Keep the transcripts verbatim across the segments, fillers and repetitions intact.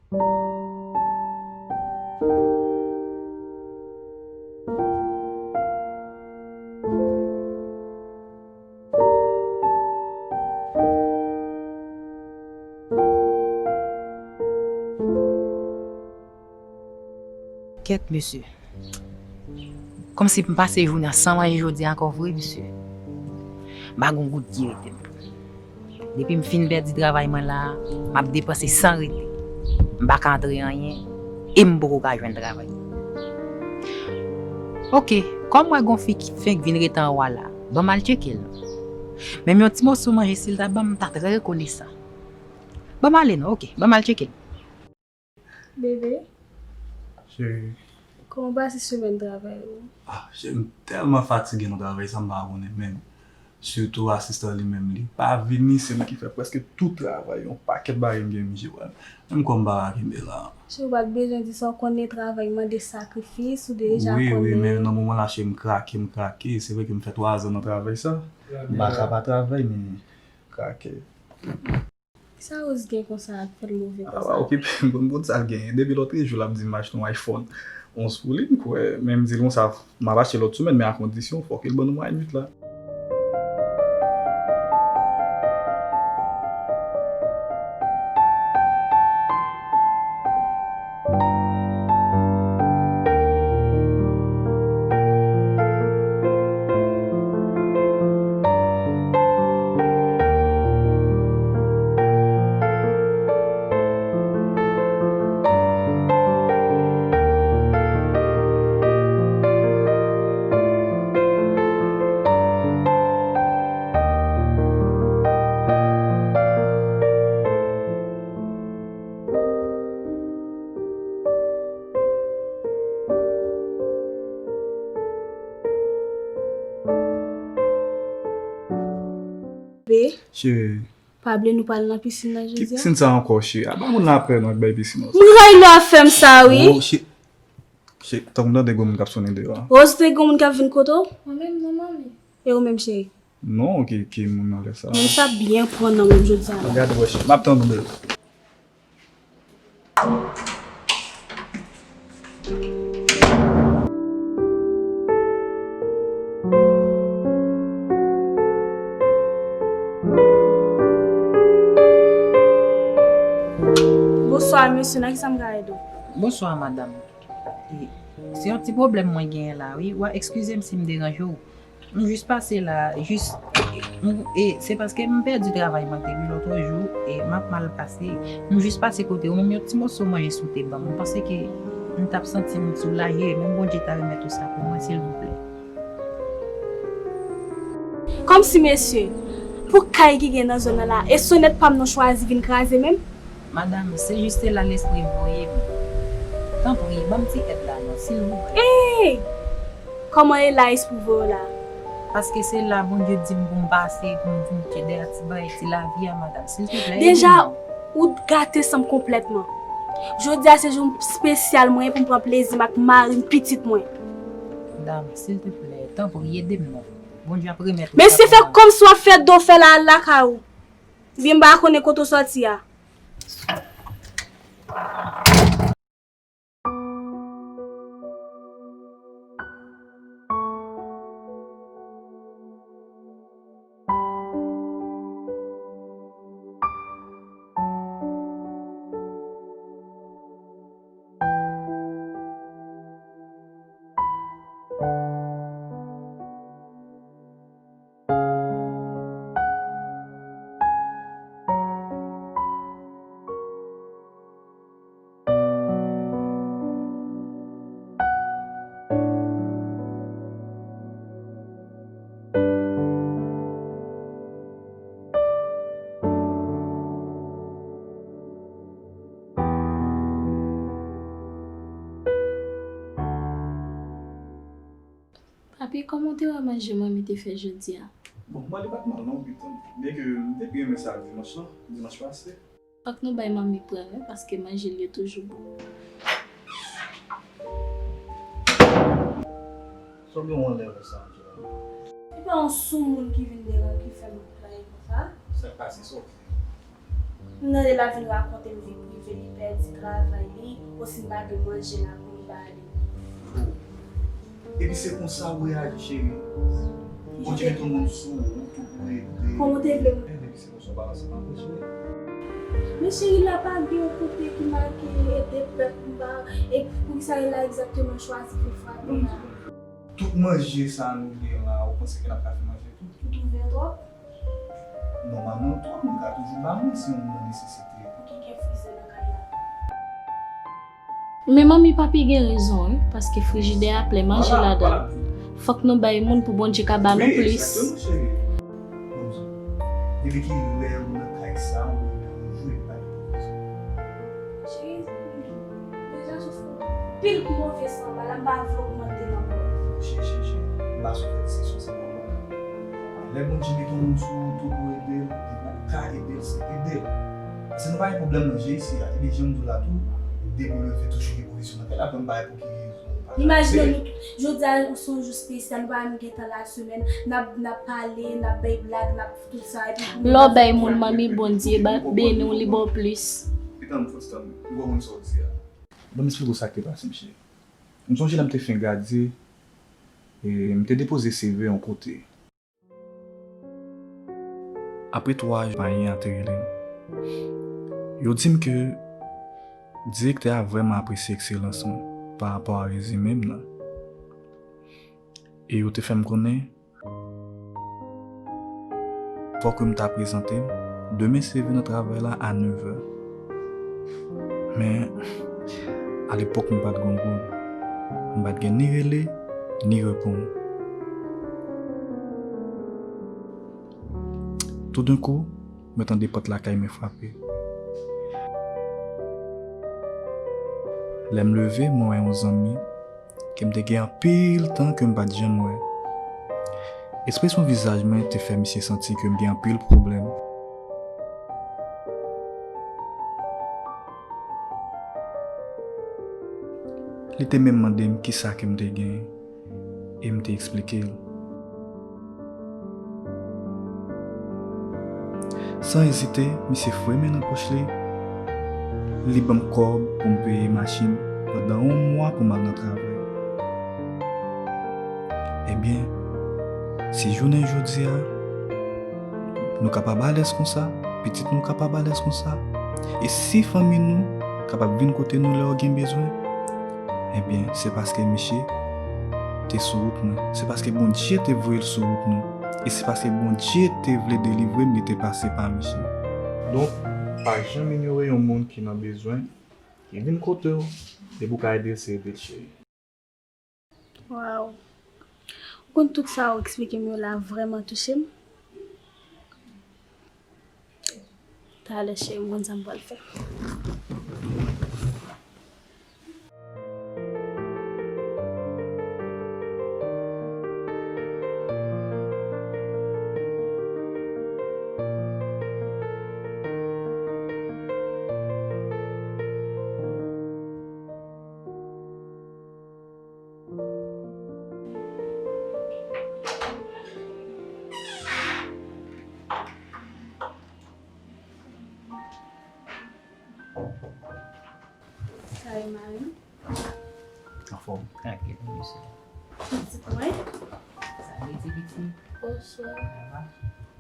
Kèt, mesye. Kòmsi m pase jounen an san manje jodi a ankò vre, mesye. M pa gon goud ki rete m. Depi m fin pèdi travay mwen la, m ap depanse san rete. M pa ka antre anyen, e m poko ka jwenn travay. Oke, kòm m wè gon fi ki fenk vin rete anwo a la, ban m al tcheke l non. Menm yon ti moso manje si l ta ban m, m ta trè rekonesan. Ban m ale non, oke, ban m al tcheke l. Bebe, cheri, kòman w pase semèn travay ou? Ah, cheri, m tèlman fatige nan travay sa, m pa konnen menm. Sitou asistan li menm, li pa vini, se li ki fè prèske tout travay, yon pakèt bagay m gen oblije wè. Menm kò m pa ka kenbe la. Cheri, ou pa t bezwen di sa, w konnen travay mande sakrifis, ou deja konnen. Wi, wi, men nan moman la, cheri, m krake, m krake. Se vre ke m fè twa zan nan travay sa. M pa ka pa travay, men krake. Sa Rose gen konsa ak fè l move konsa? A, pa okipe m, konn konn sa l genyen. Depi lòtrejou, l ap di m achte yon iPhone onz pou li, m kwè. Men m di l konsa, m ap achte lòt semèn, men a kondisyon, fòk l ban nou mwayenn uit la. Be, cheri, pa bliye nou pral nan pisin nan jodi a. Ki pisin sa ankò, cheri? Apa moun la pè nan bay pisin nan. M rayi lè w ap fè m sa, wi. Oh, cheri, cheri, tankou m tande gwo moun k ap sonnen deyò a. Rose, te gwo moun k ap vin kote w? Mwen menm non, manmi. E ou menm, cheri? Non, ki, ki moun nan lè sa? Moun sa byen pran nan men m jodi a la. Gade wè, cheri. M ap tann ou, bebe. Bonswa, mesye, nan kisa m ka ede w? Bonswa, madanm. E, se yon ti pwoblèm mwen genyen la, wi. W a eskize m si m deranje w. M jis pase la, jis, m, e, se paske m pèdi travay mwen depi lòtrejou, e m ap mal pase. M jis pase kote w, menm yon ti moso manje si w te ban m. M panse ke m t ap santi m soulaje, menm Bondye ta remèt ou sa pou mwen, silvouplè. Kòmsi, mesye, pou kay ki gen nan zòn nan la, e sonèt pa m nou chwazi vin kraze menm? Madanm, se jis se la lespri voye m. Tanpri, ban m ti èd la non, silvouplè. Ey! Kòman e la espri voye w la? Paske se la Bondye di m pou m pase, pou m vin tcheke dèyè ti bagay, ti lavi a, madanm, silvouplè, ede m non. Deja, ou gate san m konplètman. Jodi a se jou espesyal mwen pou m pran plezi m ak mari m, pitit mwen. Madanm, silvouplè, tanpri, ede m non. Bondye ap remèt ou sa pou mwen. Mesye, fè kòmsi w ap fè do fè la al lakay ou. Byen, m pa konnen kote w sòti a. Papi, kòman w te wè manje manmi te fè jodi a? Bon, mwen li pa t mal non, pitit. Byen ke m te pi renmen sa dimanch lan, dimanch pase. Fòk nou bay manmi prè, wi, paske manje l yo toujou bon. Sa w gen yon lè konsa, Angela? E pa yon soumoun ki vin deran ki fè m ap pleye konsa. Sa k pase, sa w fè? M tande l ap vin rakonte m vi prive li, pèdi travay li, osi m pa gen manje la pou m ba li. Epi se konsa ou reyaji, cheri? Bondye mete yon moun sou wout ou pou ede. Kòman w te vle m? Epi se konsa w pa ranse pa vre, cheri? Men cheri, la pa gen yon kote ki make ede pèp, m pa, e poukisa e la egzakteman chwazi pou frape la? Tout manje sa nou gen la, ou panse ke n ap ka fè manje tou? Ou twouve yo twòp? Nòmalman, twòp moun ka toujou ba mwen si yon moun nan nesesite. Ou ki gen frizè nan kay la? Men manmi papi gen rezon, wi, paske frijidè a plen manje ladan l. Fòk nou bay moun pou Bondye ka ba nou plis. Wi, egzakteman, cheri. Bon, depi ki lè ou nan kay sa, ou renmen jwe bay. Cheri, deja sou pil move san ba la, m pa vle ogmante l ankò. Cheri, cheri, cheri, m pa sou fè diskisyon sa pa bon. Lè Bondye mete yon moun sou wout ou pou ede l, depi w ka ede l, se ede l. Paske nou pa gen pwoblèm nan je isi a. Epi jan m di w la tou, depi w leve toujou gen pwofesyon nan tèt la, apre m pa wè pou ki rezon ou pa ka leve. Imajine nou, jodi a se yon jou espesyal, nou pa menm gen tan la semèn, n ap, n ap pale, n ap bay blag, n ap tout sa, epi pou nou... Lè w bay moun manmi, Bondye ba, beni w, li ba w plis. Pitan m fout tann, m konprann sa w di a. Ban m esplike w sa k te pase, mesye. M sonje lè m te fin gradye, e m te depoze C V yon kote. Apre twa jou, manyen an te rele m. Yo di m ke direktè a vrèman apresye ekselans mwen pa rapò a rezime m nan. E yo te fè m konnen fòk m ta prezante m demen C V nan travay la a nevè. Men, alepòk, m pa t gen goud. M pa t gen ni rele, ni reponn. Toudenkou, mwen tande pòt lakay mwen frape. Lè m leve, mwen wè yon zanmi ke m te gen anpil tan ke m pa t janm wè. Ekspresyon vizaj mwen te fè misye santi ke m gen anpil pwoblèm. Li te menm mande m kisa ke m te gen, e m te eksplike l. San ezite, misye foure men nan pòch li, li ban m kòb pou m peye machin pandan yon mwa pou m al nan travay. Ebyen, si jounen jodi a, nou kapab alèz konsa, pitit nou kapab alèz konsa, e si fanmi nou kapab vin kote nou lè yo gen bezwen, ebyen, se paske misye te sou wout mwen. Se paske Bondye te voye l sou wout nou. E se paske Bondye te vle delivre m, li te pase pa misye. Donk, pa janm inyore yon moun ki nan bezwen, ki vin kote w, depi w ka ede l, se ede l, cheri. Waw. Ou konn tout sa ou eksplike m yo la vrèman touche m. Talè, cheri, m konn sa m pral fè. Sa e mari m. Anfòm. Trankil, mesye. Pitit mwen. Sa e, ti pitit? Bonswa. Sa va?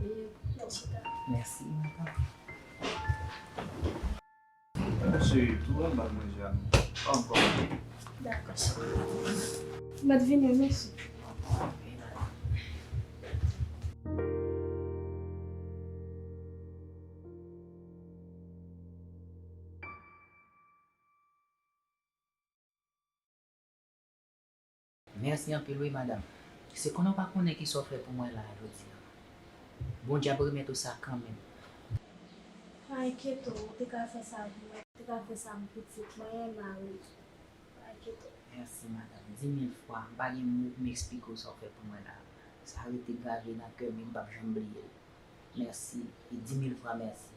Wi, mèsi. Mèsi, madanm. Cheri, tou anba manje a non. Pa ankò. Dakò, cheri. M ap vini, mèsi. Mèsi anpil wi, madanm. Se konnen w pa konnen kisa w fè pou mwen la a jodi a. Bondye ap remèt ou sa kanmenm. Pa enkyete w, ou te ka fè sa pou mwen, ou te ka fè sa pou pitit mwen, mari m. Pa enkyete w. Mèsi, madanm. Di mil fwa, m pa gen mo pou m eksplike w sa w fè pou mwen la a. Sa rete grave nan kè m e m p ap janm bliye l. Mèsi, e di mil fwa mèsi.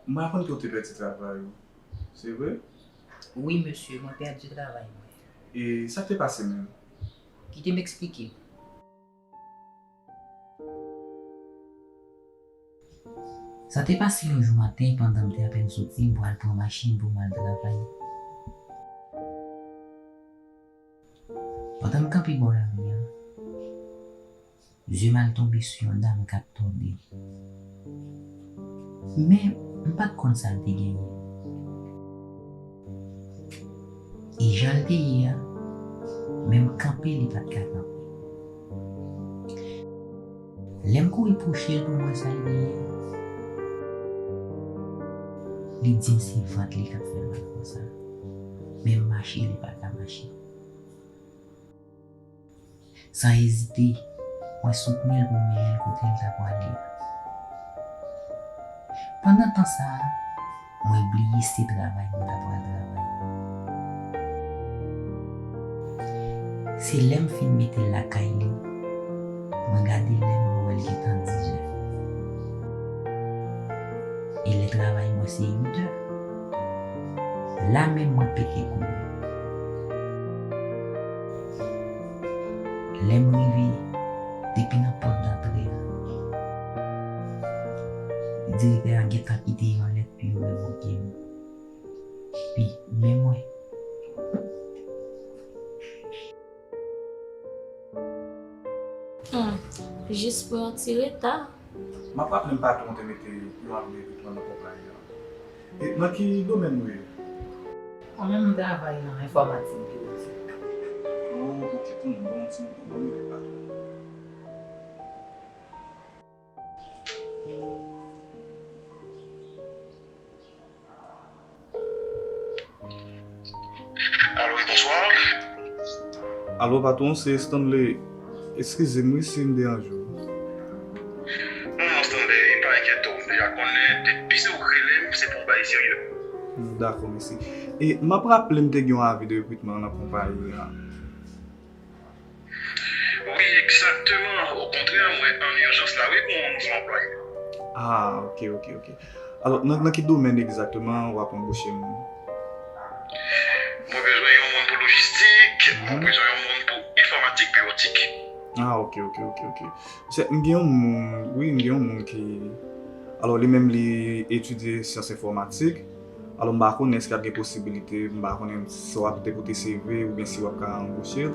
Mwen aprann ke w te pèdi travay ou, se vre? Wi, mesye, mwen pèdi travay mwen. E sa k te pase menm? Kite m eksplike w. Sa te pase yon jou maten, pandan m te apèn soti, m pral pran machin pou m al travay. Pandan m kanpe bò lari a, zye m al tonbe sou yon dam k ap tòde. Men, m pa t konn sa l te genyen. E jan l te ye a, menm kanpe li pa t ka kanpe. Lè m kouri pwoche l pou m wè sa l genyen, li di m se vant li k ap fè l mal konsa. Menm mache li pa ka mache. San ezite, mwen soutni l pou m mennen l kote l ta pwale a. Pandan tan sa a, mwen bliye se travay mwen ta pral travay. Se lè m fin mete l lakay li, mwen gade lè m, mwen wè l gentan dizè. E lè travay mwen se uit è. La menm mwen pete kouri. Lè m rive, depi nan pòt dantre a, direktè a gentan kite yon lèt pou yo revoke m. Pi, men mwen. Hmm, jis pou yon ti reta. M ap raple m patwon te mete yon avi de rekritman nan konpayi an. E nan ki domèn nou ye? Mwen menm, m travay nan enfòmatik biwotik. Oh, ok, pou m ban yon ti moman, ban m rele patwon. Alo, wi, bonswa. Alo, patwon, se Stanley. Eskize m, wi, si m deranje w. Non, non, Stanley, pa enkyete w, m deja konnen, depi se ou k rele m, se pou yon bagay serye. Dakò, mèsi. E m ap raple m te gen yon avi de rekritman nan konpayi a. Wi, egzakteman. Okontrè, mwen an ijans la, wi, pou yon nouvo anplwaye. Ah, ok, ok, ok. Alò, nan, nan ki domèn egzakteman w ap anboche moun? Mwen bezwen yon moun pou lojistik, mwen bezwen yon moun pou enfòmatik biwotik. Ah, ok, ok, ok, ok. Monchè, m gen yon moun, wi, m gen yon moun ki, alò, li menm li etidye syans enfòmatik. Alò, m pa konnen èske ap gen posibilite, m pa konnen si w ap depote C V oubyen si w ap ka anboche l.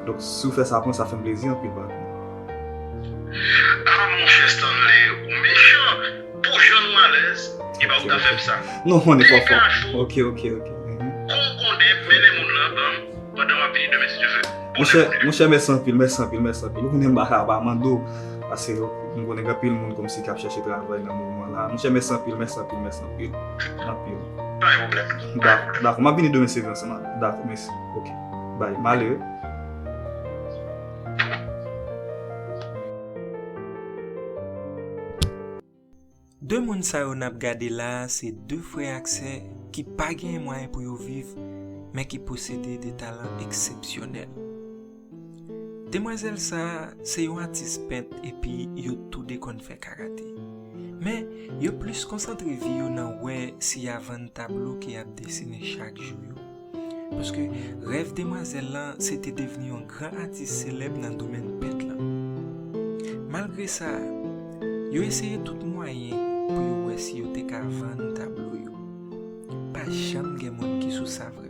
Donk, si w fè sa pou mwen, sa fè m plezi anpil, patwon. Ah, monchè Stanley, ou mechan. Pou jwenn ou alèz, e pa ou ta fè m sa. Non, on est pas fort. Ok, ok, ok. Mhm. Kon w konnen, mennen moun lan ban m pandan m ap vini demen, si Dye vle. Monchè, monchè, mèsi anpil, mèsi anpil, mèsi anpil. Ou konnen m pa ka pa mande w, paske m konnen gen anpil moun kòmsi k ap chèche travay nan moman la. Monchè, mèsi anpil, mèsi anpil, mèsi anpil. Anpil. Pa gen pwoblèm. Dakò, dakò. M ap vini demen, se vre, ansanm avè w. Dakò, mèsi. Ok. Bye. M ale wi. De moun sa yo n ap gade la a, se de frè ak sè ki pa genyen mwayen pou yo viv, men ki posede de talan eksepsyonèl. Demwazèl sa a se yon atis pent epi yo toude konn fè karate. Men, yo plis konsantre vi yo nan wè si y a vann tablo ke y ap desine chak jou yo. Paske rèv demwazèl lan se te devni yon gran atis selèb nan domèn pent lan. Malgre sa, yo eseye tout mwayen pou yo wè si yo te ka vann tablo yo. Pa janm gen moun ki sou sa vrèman.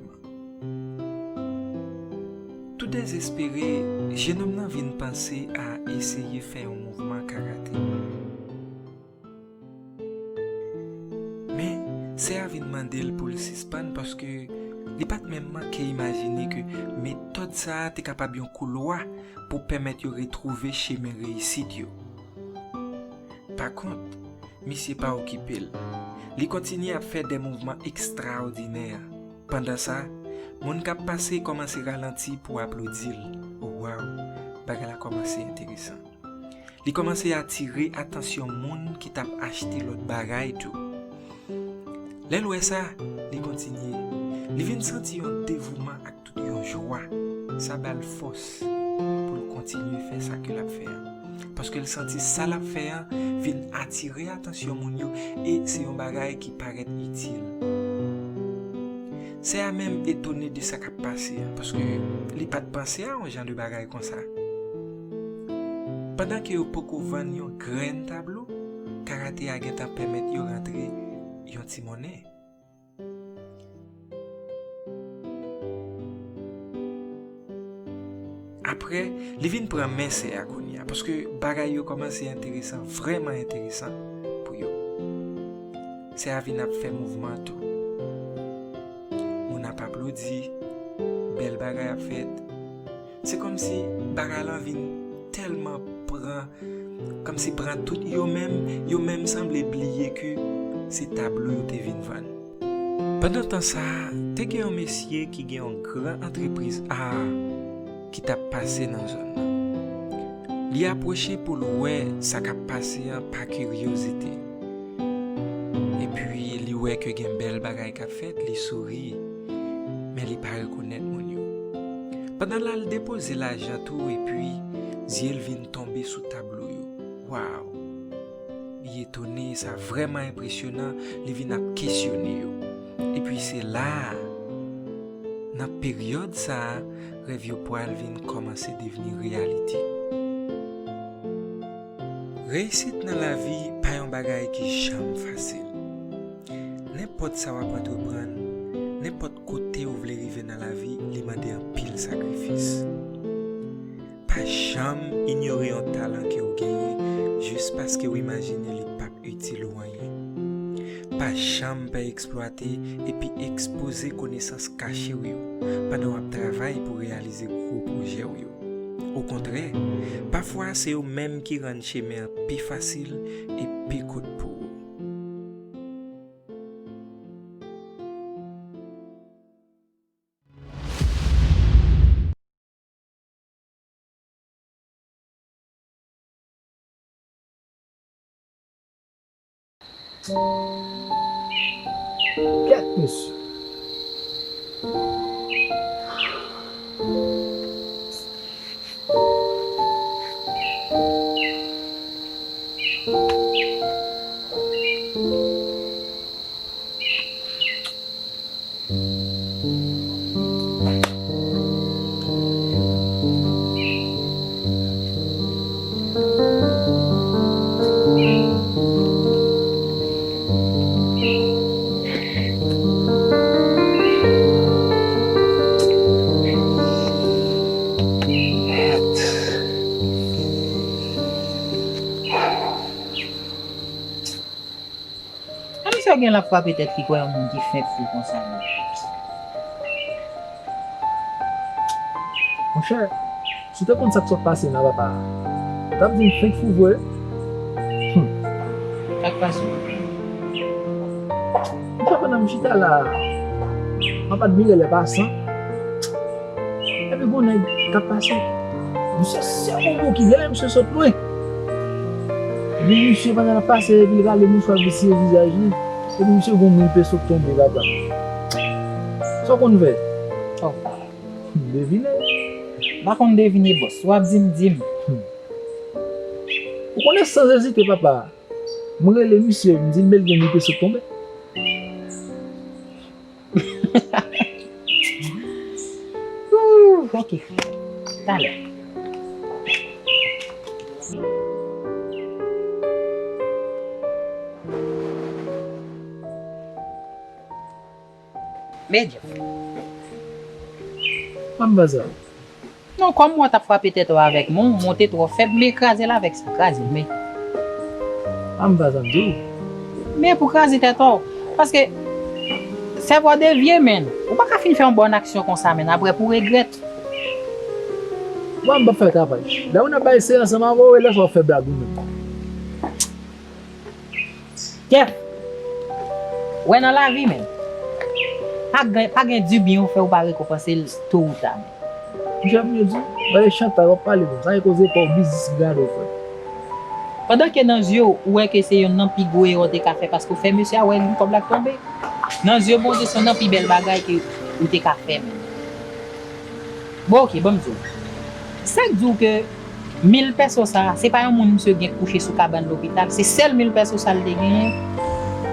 Tou dezespere, jenòm nan vin panse a eseye fè yon mouvman karate. Men, sè a vin mande l pou l sispann paske li pa t menm manke imajine ke metòd sa a te kapab yon koulwa pou pèmèt yo retwouve chemen reyisit yo. Pa kont, misye pa okipe l. Li kontinye ap fè de mouvman ekstraòdinè. Pandan sa, moun k ap pase kòmanse ralanti pou aplodi l. Waw, bagay la kòmanse enteresan. Li kòmanse atire atansyon moun ki t ap achte lòt bagay tou. Lè l wè sa, li kontinye. Li vin santi yon devouman ak tout yon jwa. Sa ba l fòs pou l kontinye fè sa ke l ap fè a. Paske l santi sa l ap fè a vin atire atansyon moun yo e se yon bagay ki parèt itil. Sè a menm etone de sa k ap pase a, paske li pa t panse a yon jan de bagay konsa. Pandan ke yo poko vann yon grenn tablo, karate a gentan pèmèt yo rantre yon ti monnen. Apre, li vin pran men sè a kounye a, paske bagay yo kòmanse enteresan, vrèman enteresan pou yo. Sè a vin ap fè mouvman tou. Moun ap aplodi, bèl bagay ap fèt. Se kòmsi bagay lan vin tèlman pran, kòmsi pran tout yo menm, yo menm sanble bliye ke se tablo yo te vin vann. Pandan tan sa a, te gen yon mesye ki gen yon gran antrepriz a ki t ap pase nan zòn nan. Li apwoche pou l wè sa k ap pase an pa kiryozite. Epi li wè ke gen bèl bagay k ap fèt, li souri, men li pa rekonèt moun yo. Pandan l al depoze lajan tou, epi zye l vin tonbe sou tablo yo. Waw! Li etone, sa vrèman enpresyonan, li vin ap kesyone yo. Epi se la a, nan peryòd sa a, rèv yo pral vin kòmanse devni reyalite. Reyisit nan lavi pa yon bagay ki janm fasil. Nenpòt sa w ap antreprann, nenpòt kote ou vle rive nan lavi, li mande anpil sakrifis. Pa janm inyore yon talan ke w genyen jis paske w imajine li p ap itil ou anyen. Pa janm pè eksplwate epi ekspoze konesans kache w yo pandan w ap travay pou reyalize gwo pwojè w yo. Okontrè, pafwa se yo menm ki rann chemen an pi fasil e pi kout pou ou. Kèt, mesye. A misye gen l ap frape tèt li kwè yon moun ki fenk fou konsa menm. Monchè, si w te konn sa k sot pase nan papa a, w t ap di m fenk fou vre. Hum. Sa k pase? Monchè, pandan m chita la, m ap admire lè pasan. Epi gon nèg k ap pase. Misye se yon bouki, genlè misye sot lwen. Epi misye pandan l ap pase, epi l rale mouchwa, epi siye vizaj li. Epi misye gon mil peso k tonbe, papa. Sa w konn fè? Oh. Devine. M pa konn devine, bòs. Si w ap di m, di m. Hmm. Ou konnen, san ezite, papa, m rele misye, m di l men l gen mil peso k tonbe. Ooh, ok. Talè. Men Jeff. Ann ba sa. Non, kòm mwen t ap frape tèt ou avèk mwen, mwen te twò fèb, men kraze l avèk sa, kraze l, men. Ann ba sa m di w. Men pou kraze tèt ou, paske sèvo w devye, men. Ou pa ka fin fè yon bòn aksyon konsa, men, apre pou regrèt. Mwen, m p ap fè travay. Lè ou nan bay se ansanm avè w, e lè sa w ap fè blag ou menm. Jeff, wè nan lavi, men, pa gen, pa gen dibyen ou fè ou pa rekonpanse l to ou ta, men. Monchè, m di w, gade chantaj w ap pale, men. Sa e koze pa w biznis gade w fè. Pandan ke nan zye w, ou wè ke se yonn nan pi gwo erè w te ka fè, paske w fè mesye a wè li kòb la k tonbe. Nan zye Bondye, se yonn nan pi bèl bagay ke ou te ka fè, men. Bon, ok, ban m di w. Sa k di w ke mil pèso sa a, se pa yon moun misye gen kouche sou kabann lopital, se sèl mil pèso sa l te genyen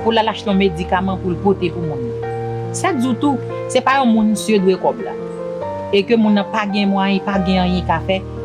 pou l al achte yon medikaman pou l pote pou moun nan. Sa k di w tou, se pa yon moun misye dwe kòb la. E ke moun nan pa gen mwayen, pa gen anyen l ka fè,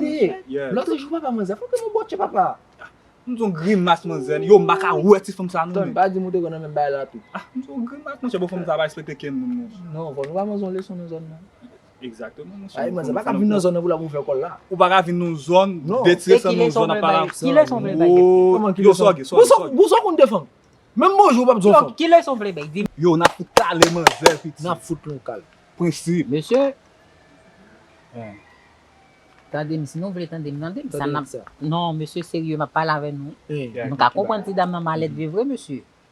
tande. Yeah. Lòt jou papa manzè, fòk ke nou bòtche papa. M di yon grimas manzè, yo m pa ka wè ti fanm sa non. Tann, pa di m ou te konn nan menm bagay la tou. Ah, m di yon grimas manzè, bon fanm sa pa respekte kenn moun non. Non, fò nou pa manzè yon leson nan zòn nan. Egzakteman. Ay manzè, pa ka vin nan zòn nan pou la pou fè kòl la. Ou pa ka vin nan zòn, detire sa nan zòn nan pa la. Kilè son vle bay? Kilè son vle bay? Kòman kilè Yo sòge, sòge, sòge. Bousa konn de fanm. Menm bonjou w p ap di yon fanm. Kilè son vle bay? Di m. Yo, n ap fout kale manzè piti. N ap fout nou kal. Prensip. Mesye, Eh. Tande m, si nou vle tande m, tande m. Sa n ap. Sa. Non, mesye serye, m ap pale avè nou. Eh. Yeah. Nou ka konprann ti dam nan malèt vre vre, mesye.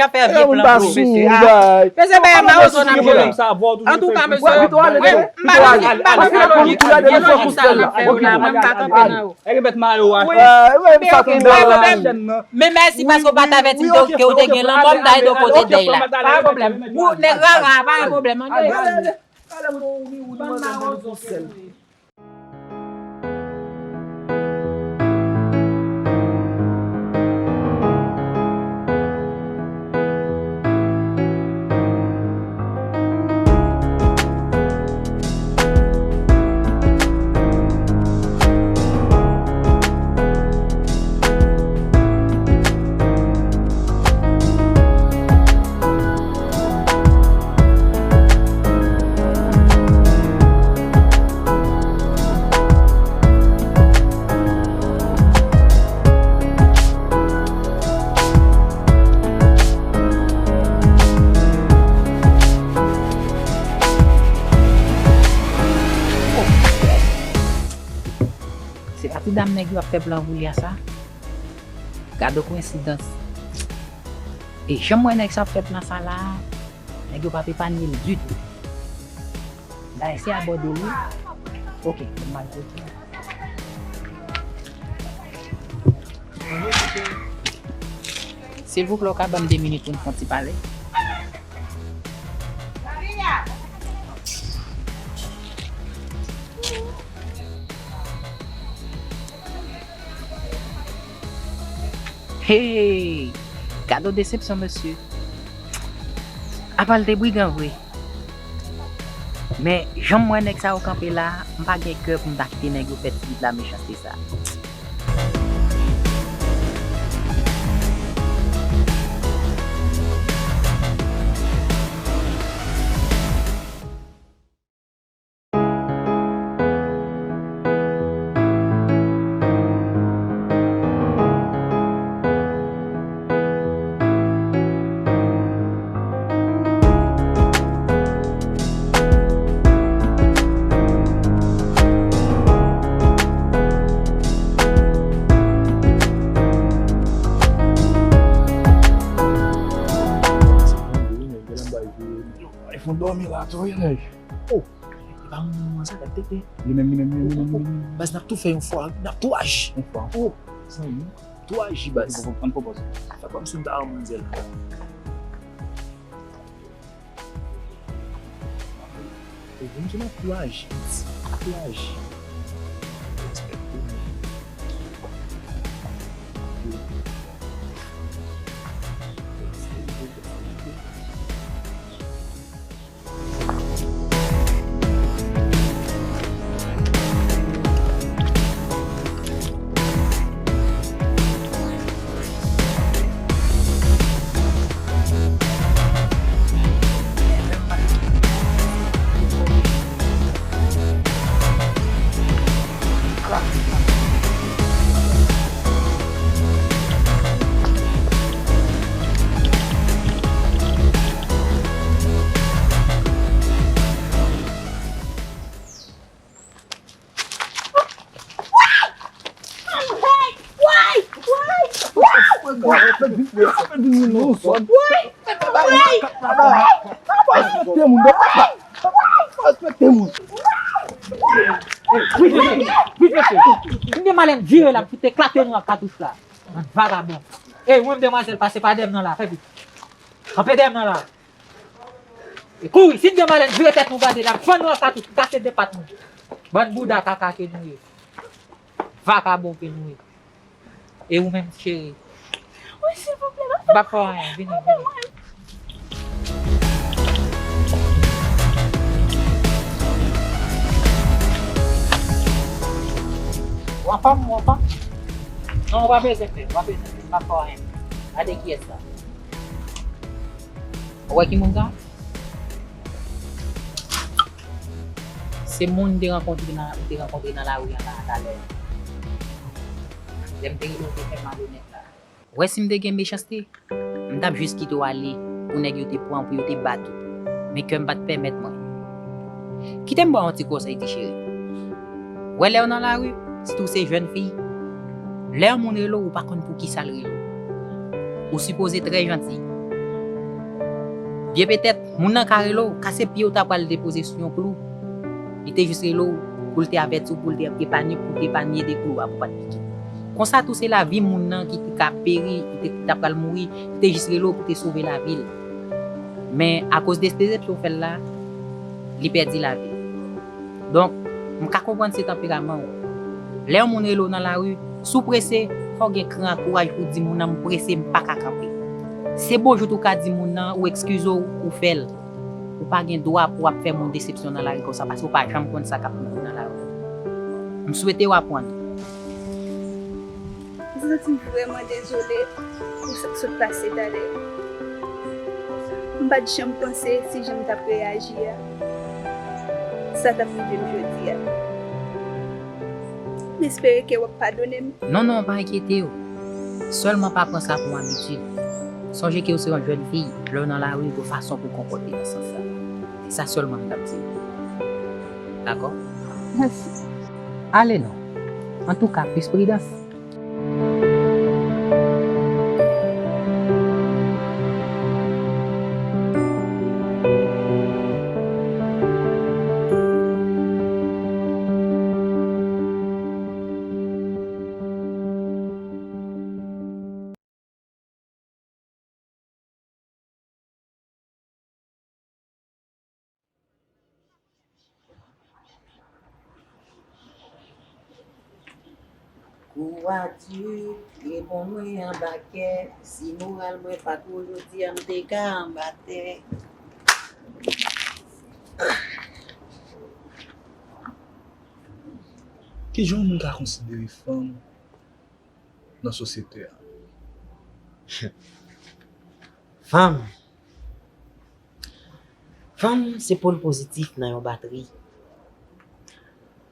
Jean fè vye plan pou mesye. Mesye, bay mawozo nan pye. Antouka, mesye, mwen, m pa nan, m pa nan lojik, e lojik sa n ap fè yo la, mwen, m pa kanpe nan yo. Ebyen, mèt mayo a. Men oke, pa pwoblèm. Men mèsi paske w pa t avèti m ke w te gen lanmò, m ta ede w pote dèy la. Pa pwoblèm. Ou nèg rara, pa gen pwoblèm. Ann ale. Bann mawozo ke nou ye. Se pa ti dam nèg yo ap fè plan pou li a sa? Gade koyensidans. E jan m wè nèg sa ap fè plan sa la, nèg yo p ap epanye l ditou. Dayè se abòde l wi. Oke, m al pote. Silvouplè, w ka ban m de minit pou n fè yon ti pale? Hey! Gade yon desepsyon, mesye. Apa l te brigan vre. Men, jan m wè nèg sa yo kanpe la, m pa gen kè pou m ta kite nèg yo fè ti vit la mechanste sa. Ay, fon dòmi la tou, wi, nèg. Oh, e pa moun nan sa, gade tete. Li menm, li menm, li menm, li menm, li menm. Baz, n ap tou fè yon fwa, n ap tou aji. Yon fwa. Oh, zanmi. Tou aji, baz. Ann pran pòz. Sa kòmsi m ta manzè la. E vin di m ap tou aji, ap tou aji. Respekte m. Respekte moun. Vit mesye. M gen malèn vire la, m fout eklate nou ak katouch la. Bann vagabon. Ey, ou menm demwazèl, pase pa dèyè m nan la, fè vit. Kanpe dèyè m nan la. E kouri, si n gen malèn, vire tèt nou gade, n ap fann nou ak katouch, n kase de pat nou. Bann bouda kaka ke nou ye. Vakabon ke nou ye. E ou menm, cheri? Wi, silvouplè, pa fè m. M p ap fè w anyen, vini, vini. W anfòm, w anfòm? Non, w pa bezwen pè, w pa bezwen pè, m p ap fè w anyen. Gade kiyès sa. Ou wè ki moun sa? Se moun m te rankontre nan, m te rankontre nan lari an la, talè. Lè m te rele w, te fè malonèt la. Ou wè, si m te gen mechanste, m t ap jis kite w ale pou nèg yo te pran, pou yo te bat ou. Men kè m pa t pèmèt mwen. Kite m ba w yon ti konsèy, ti cheri. Ou wè, lè w nan lari, sitou se jèn fi, lè yon moun rele w, ou pa konn pou kisa l rele w. Ou sipoze trè janti. Byen petèt, moun nan ka rele w, kase pye w ta pral depoze sou yon klou. Li te jis rele w pou l te avèti w, pou l te epanye, pou l te epanye de klou a pou pa t pike. Konsa tou se lavi moun nan ki te ka peri, ki te, ki ta pral mouri, li te jis rele w pou te sove lavi l. Men akoz de desepsyon w fè l la, li pèdi lavi l. Donk, m ka konprann se tanperaman w. Lè yon moun rele w nan lari, si w prese, fò w gen kran ak kouraj pou w di moun nan, "M prese, m pa ka kanpe." Se bonjou tou ka di moun nan, ou ekskize w, ou fè l. Ou pa gen dwa pou w ap fè moun desepsyon nan lari konsa, paske w pa janm konn sa k ap rive w nan lari. M swete w aprann. M santi m vrèman dezole pou sa k sot pase talè. M pa t janm panse si jan m t ap reyaji a, sa t ap rive m jodi a. M espere ke w ap padone m. Non, non, pa enkyete w. Sèlman pa pran sa pou yon abitid. Sonje ke w se yon jèn fi, lè w nan lari, gon fason pou w konpòte nan sans sa. Se sa sèlman m t ap di w. Dakò? Mèsi. Ale non. Antouka, plis pridans. Kou a di, reponn mwen anba kè, si moral mwen pa t wo jodi a, m te ka anba tè. Kijan yon moun ka konsidere fanm nan sosyete a? Fanm. Fanm se pòl pozitif nan yon batri.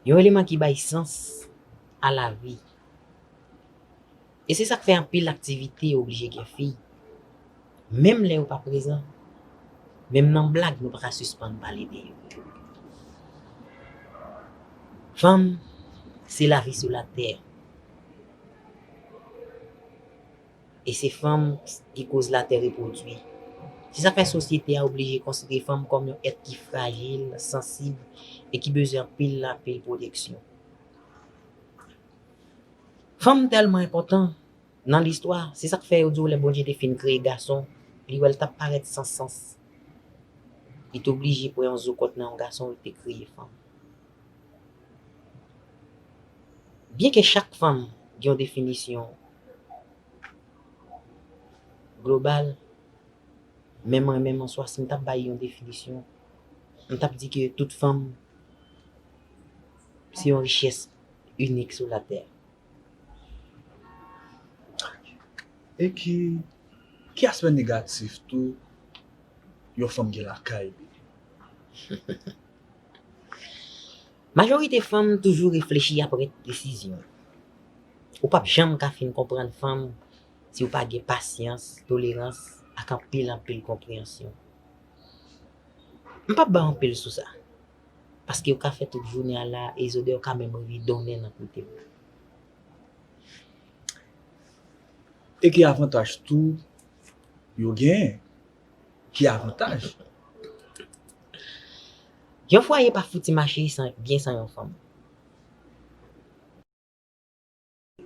Yon eleman ki bay sans a lavi. E se sa k fè anpil aktivite oblije gen fi. Menm lè yo pa prezan, menm nan blag, nou pa ka sispann pale de yo. Fanm se lavi sou latè. E se fanm ki koz latè repwodui. Se sa k fè sosyete a oblije konsidere fanm kòm yon èt ki frajil, sansib, e ki bezwen anpil, anpil pwoteksyon. Fanm tèlman enpòtan nan listwa, se sa k fè yo di w lè Bondye te fin kreye gason, li wè l t ap parèt san sans. Li te oblije pran yon zo kòt nan yon gason, li te kreye fanm. Byenke chak fanm gen yon definisyon global, men mwen menm an swa, si m t ap bay yon definisyon, m t ap di ke tout fanm se yon richès inik sou latè. E ki, ki aspè negatif tou yon fanm gen lakay li? Majorite fanm toujou reflechi apre desizyon. Ou p ap janm ka fin konprann fanm si w pa gen pasyans, tolerans, ak anpil, anpil konpreyansyon. M p ap ba w anpil sou sa, paske w ka fè tout jounen an la, e zodè w ka menm rive donnen nan kote w. E ki avantaj tou yo genyen? Ki avantaj? Yon fwaye pa fouti mache san, byen san yon fanm.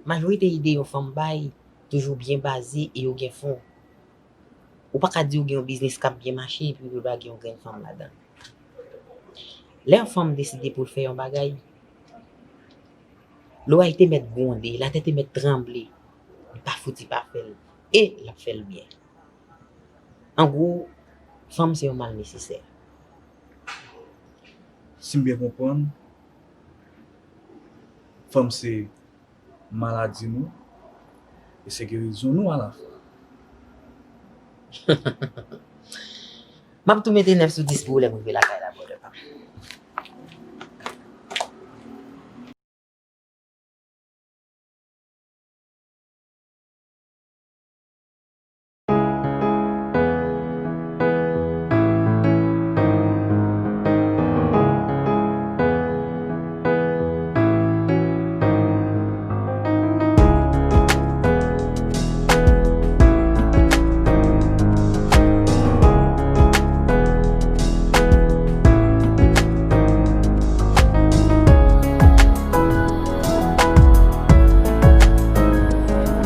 Majorite ide yon fanm bay toujou byen baze e yo gen fon. Ou pa ka di w gen yon biznis k ap byen mache epi w pa gen yon grenn fanm ladan. Lè yon fanm deside pou l fè yon bagay, loway te mèt gwonde, latè te mèt tranble, li pa fouti pa fè l. E l ap fè l byen. An gwo, fanm se yon mal nesesè. Si m byen konprann, fanm se maladi nou, e se gerizon nou alafen. M ap tou mete nèf sou dis pou ou lè m rive lakay la, brother pa m.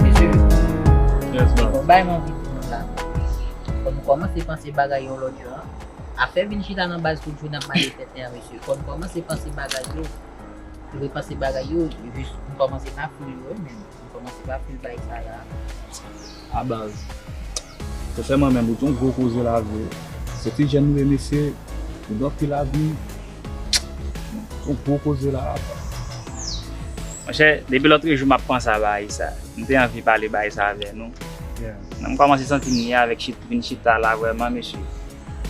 Mesye, yes, boss. Bon, bay m anvi di nou la. Fò nou kòmanse panse bagay yon lòt jan. Afè vin chita nan baz tout jounen ap male tenten an, mesye. Fò nou kòmanse panse bagay yo. Nou repanse bagay yo, jis nou kòmanse pa fil yo, wi, men. Kòmanse pa fil bay sa la. A baz. Sensèman, menm ou te yon gwo koze lavi. Se ti jèn nou ye, mesye. Nou gen anpil avni. Yon gwo koze la. Monchè, depi lòtrejou m ap panse a bagay sa. M te anvi pale bagay sa avè nou. Yeah. Men m kòmanse santi m lye avèk chit, vin chita la vrèman, mesye.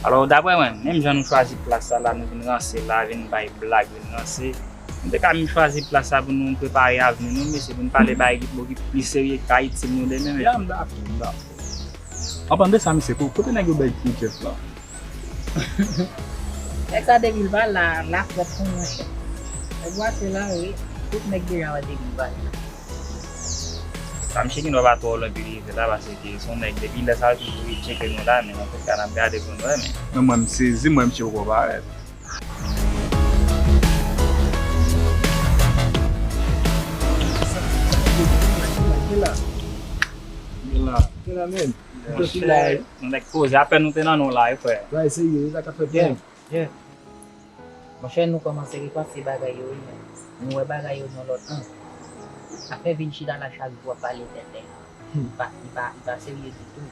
Alò, daprè mwen, menm jan nou chwazi plas sa la, nou vin ranse la, vin bay blag, vin ranse. Nou te ka menm chwazi plas sa pou nou prepare avni nou, mesye, pou nou pale bagay ki, ki plis serye k ka itil nou demen, mesye. Ya, m dakò, m dakò. An palan de sa, mesye, ko-, kote nèg yo bay pou Jeff la? Nèg sa depi l pa la, l ap fèt pou mwen, chè. Nèg yo ase la, wi. Tout nèg deja wè depi l pa la. Sa misye gen dwa pa twò lwen pou li rive la, paske se yon nèg depi lè sa yo toujou retcheke nou la, men antouka n ap gade pou n wè, men. Men mwen m sezi, mwen misye poko parèt. Kila? Kila? Kila, men? Monchè, nou nèk poze, apèn nou te nan nou la, wi, frè. Bay serye, wi, sa k ap fèt menm. Yeah. Monchè, nou kòmanse repanse bagay yo, wi, men nou wè bagay yo nan lòt ang. Afè vin chita la chak jou ap pale tenten. Li pa, li pa, li pa serye ditou.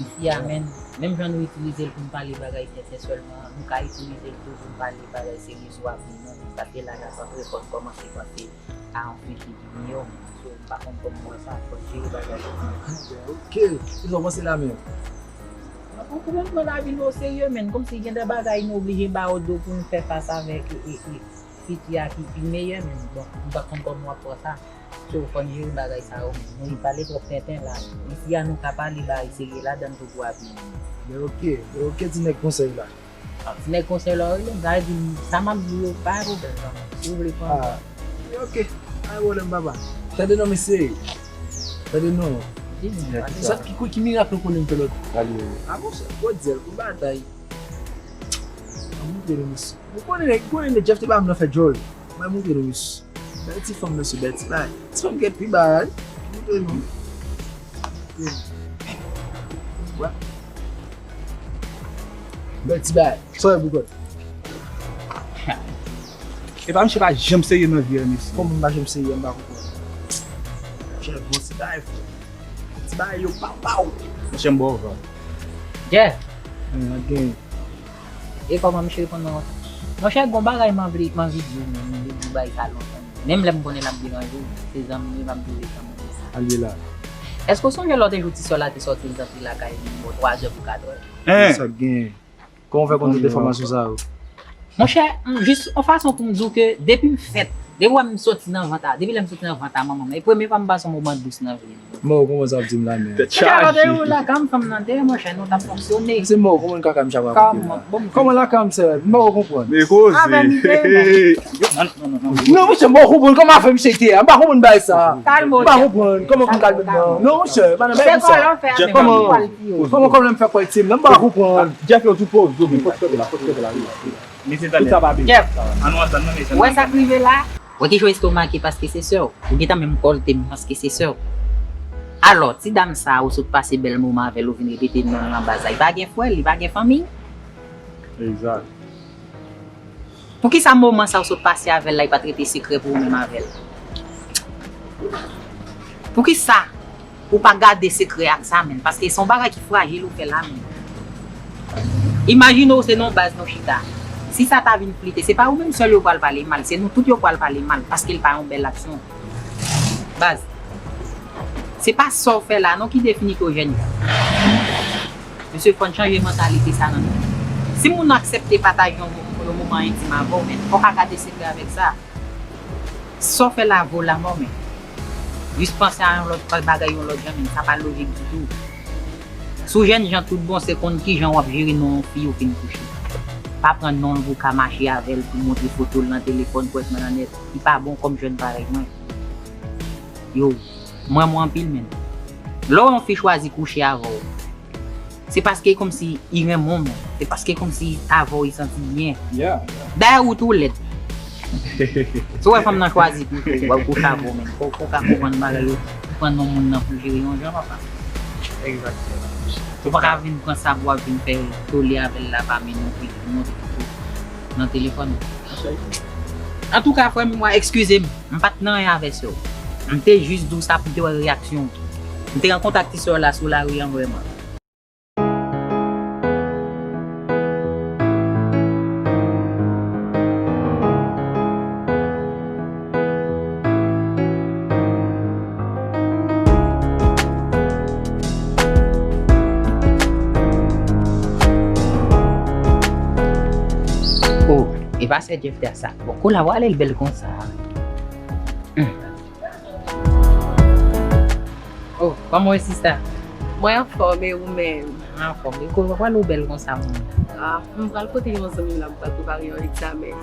Isi a, menm, menm jan nou itilize l pou n pale bagay tenten sèlman, nou ka itilize l tou pou n pale bagay serye sou avni nou. Paske la, n ap antre, fò n kòmanse panse a yon fiti ki miyò, men. So, m pa konn kòman w wè sa, fò n jere bagay yo. Ok, kisa w panse la menm? Mwen konprann mwen lavi nou oserye, men kòmsi gen de bagay nou oblije ba yo do pou n fè fas avèk e, e, e, fiti a ki pi meyè, men bon, m pa konn kòman w ap pran sa. So, fò n jere bagay sa yo, men nou pale twòp tenten la. Isi a nou ka pale bagay serye ladan l tou pou avni nou. Men ok, men ok, ti nèg konsèy la. Ah, ti nèg konsèy la w rele m, sa vle di sa m ap di w yo pa pwoblèm non. Si w vle pran. Ah, ok. Pa gen pwoblèm, papa. Tande non, mesye. Tande non. Di m, pase. Sa ki, ki mirak nou konnen m fè lòt? Ah, monchè, gwo dyèl, gwo batay. An montre nou, mesye. Ou konnen, ou konnen Jeff te ba m nan fè djòl. Mwen montre nou, mesye. Bèl ti fanm, mesye, bèl ti bagay. Ti fanm gen pi bagay. Montre nou. Wè. Bèl ti bagay. Sa w wè, Bougon? Epa, misye pa janm serye nan vi a, mesye. Kòman m pa janm serye, m pa konprann. Monchè, bon ti bagay, frè. Ti bagay yo pa ba w. Monchè, m ba w van. Jeff. Mwen gen. E kòman misye reponn nan? Monchè, gon bagay m anvi, m anvi di w, men m vle di w bagay sa lontan. Menm lè m konnen l ap deranje w, se zanmi m ap di w, se zanmi m. Al ye la. Èske w sonje lòt jou ti sè w la te sòti, l t antre lakay li bò twa zè pou kat è? Hein? Sa k gen? Kòman w fè konn tout enfòmasyon sa yo? Monchè, m, jis yon fason pou m di w ke depi m fèt, depi w wè m soti nan vant a, depi lè m soti nan vant a manman m, e premye fwa m pase yon moman dous nan vi m. Mò, kòman sa ap di m la, men? Tèt chaje. Monchè, lòt jou lakay m, fanm nan te, monchè, nou t ap fonksyone. Se mò, kòman lakay m chak rakonte la? Kòman lakay m, sè? M pa konprann. Men koze. Non, non, non, non. Non, monchè, m pa konprann kòman afè misye te a. M pa konprann bagay sa. Kalme w, Jeff. M pa konprann kòman pou m kalme m nan. Non, monchè, pa nan bagay konsa. Kòman? Kòman, kòman lè m fè kwè ti m nan? M pa konprann. Jeff, yo tou pòv, yo, men fòk fè la, fòk fè la, wi. Mesye, tande. Tout sa pa byen. Jeff, ann antann non, mesye, ann antann. Wè sa k rive la? Wè kijan w estomaké paske se sè w. Ou gentan menm kòlte m paske se sè w. Alò, ti dam sa a, ou sot pase bèl moman avè l, ou vin repete non l nan baz la. Li pa gen frè, li pa gen fanmi. Egzak. Poukisa moman sa ou sot pase avè l la, li pa t rete sekrè pou ou menm avè l? Poukisa ou pa gade sekrè ak sa, menn? Paske se yon bagay ki frajil ou fè la, menn. Imajine w se nan yon baz nou chita. Si sa ta vin flite, se pa ou menm sèl yo pral pale mal, se nou tout yo pral pale mal, paske l pa yon bèl aksyon. Baz, se pa sa w fè la non ki defini ke w jèn jan. Mesye, fò n chanje mantalite sa nan nou. Si moun nan aksepte pataje yon, yon moman entim avè w, men fò w ka gade sekrè avèk sa. Sa w fè la vo lanmò, men jis panse a yon lòt bagay, yon lòt jan, men sa pa lojik ditou. Si w jèn jan tout bon, se konn kijan w ap jere non yon fi ou fin kouche. Pa pran non l pou w ka mache avè l, pou w montre foto l nan telefòn, pou w nan nèt. Li pa bon kòm jèn parèy mwen. Yo, m renmen w anpil, men lè w yon fi chwazi kouche avè w, se paske kòmsi li renmen w, men se paske kòmsi avè w li santi byen. Dayè, ou tou lèd. Si w wè fanm nan chwazi kouche, w ap kouche avè w, men fò w ka konprann bagay yo, konprann non moun nan pou jere yon jan, papa. Egzakteman. Ou pa ka vin pran sa pou w ap vin fè tole avè l la, pa menm yon fi ki montre foto nan telefòn. Antouka, frè m, mwen, eskize m, m pa t nan anyen avè sè w. M te jis di w sa pou m te wè reyaksyon w. M te rankontre ak ti sè w la sou lari an vrèman. Oh, e pa sè Jeff te a sa. Bon, kou la, w ale l bèl konsa. Hmm. Oh, kòman w ye, sista? Mwen anfòm, e ou menm? Mwen anfòm. E kou, w ale w bèl konsa, moun? Ah, m pral kote yon zanmi m la, m pral prepare yon egzamen.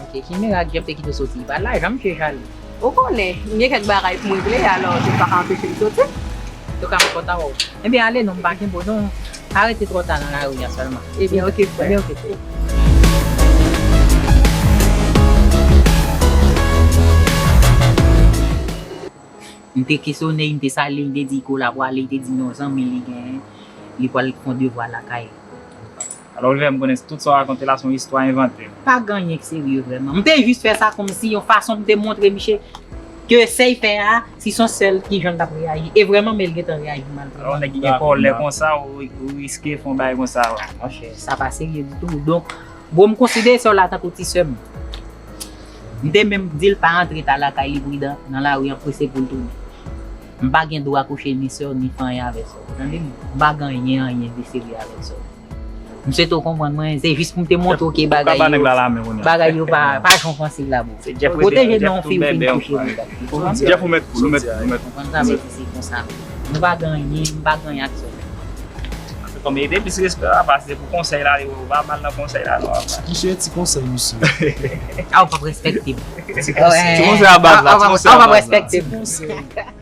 Ok, ki mirak Jeff te kite w soti? Pa la, janm chèche ale. Ou konnen, m gen kèk bagay pou m regle, alò, se pa ka anpeche m soti. Antouka, m kontan wè w. Ebyen, ale non, m pa gen bon non. Pa rete twò ta nan lari a sèlman. Ebyen, ok, frè. Ebyen, ok, frè. M te kesyone, m te salye, m te di kou la pwale, li te di m yon zanmi li genyen, li pral fè yon devwa lakay. Alò, Olivier, m konnen tout sa w rakonte la se yon istwa envante. Pa gen anyen k serye vrèman. M te jis fè sa kòmsi yon fason pou m te montre misye ke sè l fè a, si se yon sè l, kijan l t ap reyaji. E vrèman, men l gentan reyaji mal. Alò, nèg ki gen kòlè konsa, ou, ou riske fè yon bagay konsa, wè. Monchè, sa pa serye ditou. Donk, bro, m konsidere sè w la tankou ti sè m. M te menm di l pa antre ta lakay li pridan nan lari an, prese pou l tounen. M pa gen dwa kouche ni sè w, ni fè anyen avèk sè w. Ou tande m? M pa gen anyen, anyen de serye avèk sè w. M swete w konprann mwen, se jis pou m te montre w ke bagay yo, bagay yo pa, pa jan w panse l la, bro. Pwoteje non fi ou fin kouche, bro. Jeff, ou mèt, ou mèt, ou mèt. Konprann sa vle di se konsa. Nou pa gen anyen, m pa gen anyen ak sè w. Kòm ede plis respè a, pase pou konsèy la, li wè w pa mal nan konsèy la, non. Misye, ti konsèy, misye. Ah, ou p ap respekte m. Ti konsèy a baz la, ti konsèy a baz la. Ou p ap respekte m.